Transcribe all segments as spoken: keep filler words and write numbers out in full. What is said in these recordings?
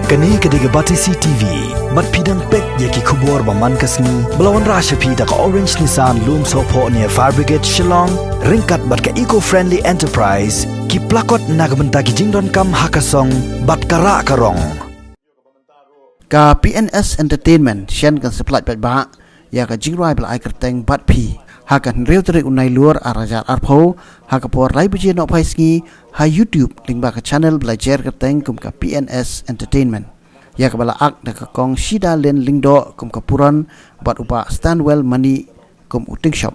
Kane ka dei ka Batesi T V. Bad phi dang peit ïa ki khubor ba man ka sngi ba la wanrah sha phi da ka Orange Nissan Lumsohphoh near Fire Brigade Shillong, ryngkat bad ka Eco Friendly Enterprise, ki plakot na ka bynta ki jingdonkam ha ka song bad ka rah ka rong. Ka P N S Entertainment shen kan sa pynlait paidbah ïa ka jingrwai ba la ai kyrteng Bad Phi ha ka hynriew tarik u Nailur ar hajar arphew, ha ka por lai baje nohphai sngi, ha YouTube lyngba ka channel ba la jer kyrteng kum ka P N S Entertainment, ïa kaba la act da ka Kong Shidalin Lyngdoh kum ka Puron bad u Bah Stanwell Mani kum u Tingshop.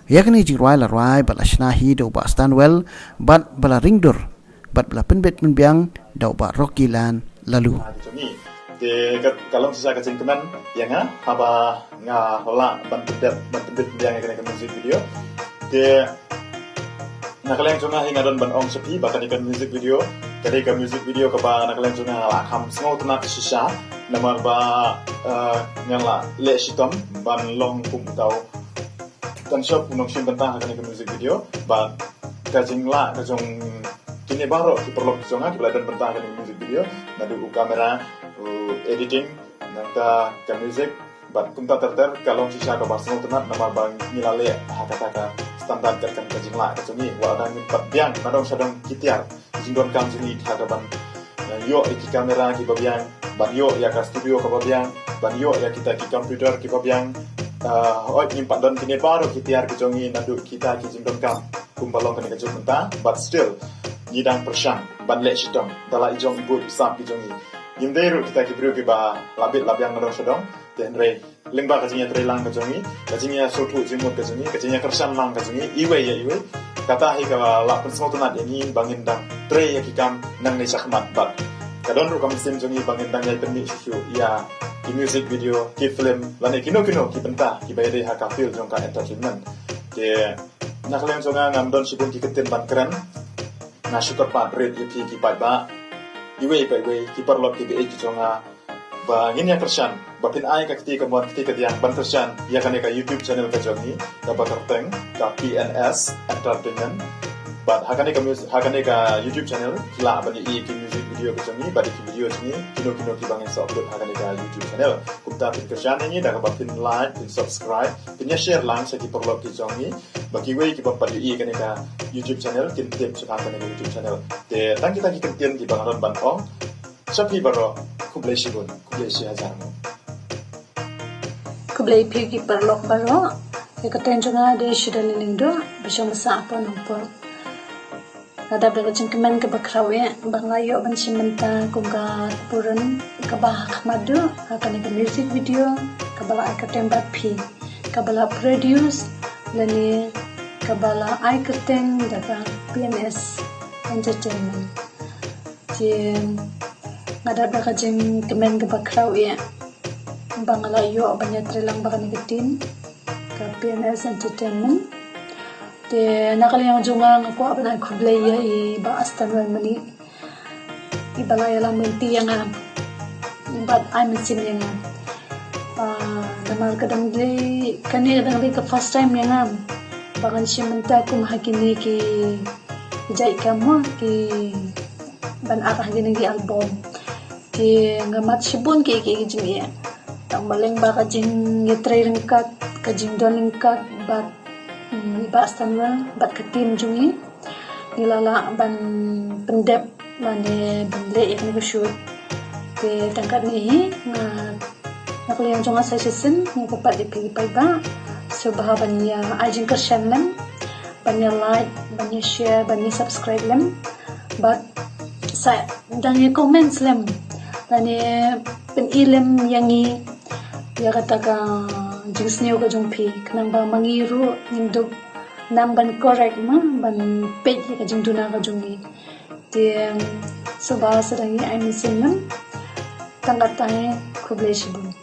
Ïa kane ka jingrwai la rwai bad la shna hi da u Bah Stanwell bad ba la ringdur bad ba la pynbit pynbiang da u Bah Rocky Lan Lalu. Te ka, ka long shisha ka jingkmen ïa nga haba nga lah ban pyndep, ban pynbit pynbiang ïa kane ka music video. Te na ka liang jong nga hi nga don ban ong sha phi ba kane ka music video ka dei ka music video kaba na ka liang jong nga nga la kham sngewtynnat shisha, namar ba, eh, nga la leh shitom ban long kum uta u Tingshop u nongshim bynta ha kane ka music video. Bad ka jinglah ka jong kine baroh ki paralok ki jong nga kiba la don bynta ha kane ka music video, naduh u camera, u editing, nangta ka music, bad kumta ter ter, ka long shisha kaba sngewtynnat namar ba ngi la leh ha kata ka standard kat kan ka jinglah ka jong ngi. Wat la dang ngim pat biang na dong sha dong ki tiar ki jingdonkam jong ngi ha ka ban, eh, ïoh ïa ki camera kiba biang, ban ïoh ïa ka studio kaba biang, ban ïoh ïa kita ki computer kiba biang. Eh, hooid ngim pat don kine baroh ki tiar ki jong ngi naduh kita ki jingdonkam kumba long kane ka juk mynta, but still ngi dang pyrshang ban leh shitom da la i jong i buit i sap ki jong ngi. Ngim dei ruh kita ki briew kiba la bit la biang na dong sha dong, te hynrei lyngba ka jingïatreilang ka jong ngi, ka jingïasngewthuh jingmut ka jong ngi, ka jingïakyrshan lang ka jong ngi iwei ïa iwei, kata hi ka la pynsngewtynnat ïa ngi ba ngin dang trei ïa ki kam nangne shakhmat. Bad ka don ruh ka mynsiem jong ngi ba ngin dang ïai pynmih shuh shuh ïa ki music video, ki film lane kino kino ki bynta kiba ïadei ha ka field jong ka entertainment. Te na ka liang jong nga ngam don shibun ki kyntien ban kren. Nga shu kyrpad rit ïa phi ki paidbah, iwei pa iwei, ki paralok ki ba-ïeit ki jong nga, ba ngin ïakyrshan, ba phin ai ka kti kamon kti kadiang ban kyrshan ïa kane ka YouTube channel ka jong ngi kaba kyrteng ka P N S Entertainment. Bad ha kane ka mus-, ha kane ka YouTube channel ki lah ban ïohi ki music video ka jong ngi bad ki video jong ngi kino kino kiba ngin sa upload ha kane ka YouTube channel. Kumta phin kyrshan ïa ngi da kaba phin like, phin subscribe, phin ïa share lang sha ki paralok ki jong ngi, ba kiwei kiba pat ïohi ïa kane ka YouTube channel kin tip shaphang kane ka YouTube channel. Te tang kita ki kyntien kiba nga don ban ong sha phi baroh. Khublei shibun, khublei shihajar nguh. Khublei phi ki paralok baroh. Ïa ka kyrteng jong nga dei Shidalin Lyngdoh, ba shong ba sah hapoh Nongpoh. Nga dap da ka jingkmen kaba khraw eh ba nga la ïoh ban shim bynta kum ka Puron kaba ha khmat duh ha kane ka music video kaba la ai kyrteng Bad Phi, kaba la produce lane kaba la ai kyrteng da ka P N S Entertainment. Te nga dap da ka jingkmen kaba khraw eh ba nga la ïoh ban ïatreilang bad kane ka team ka P N S Entertainment. Te na ka liang jong nga nga kwah ban ai khublei ïa i Bah Stanwell Mani, iba la ïalam lynti ïa nga bad ai mynsiem ïa nga. Ah, namar ka dang dei, kane ka dang dei ka first time ïa nga ba ngan shim bynta kum ha kine ki jait kam, mo, ki ban act ha kine ki album. Te nga mad shibun ki, ki, ki jingeh. Tang ba lyngba ka jingïatrei ryngkat, ka jingdon ryngkat bad, mm, i Bah Stanwell bad ka team jong ngi, ngi la lah ban pyndep lane ban leh ïa kane ka shoot. Te tang katne hi, nga, na ka liang jong nga sa shisien nga kyrpad ïa phi paidbah, sngewbha ban ïa ai jingkyrshan lem, ban ïa like, ban ïa share, ban ïa subscribe lem. Bad sa dang ïa comment lem lane pyni lem ïa ngi ïa kata ka jingsngew ka jong phi, khnang ba ma ngi ruh ngin dup nang ban correct, ma, ban peit ïa ka jingduna ka jong ngi. Te sngewbha sa dang ïa ai mynsiem lem. Tang katne, khublei shibun.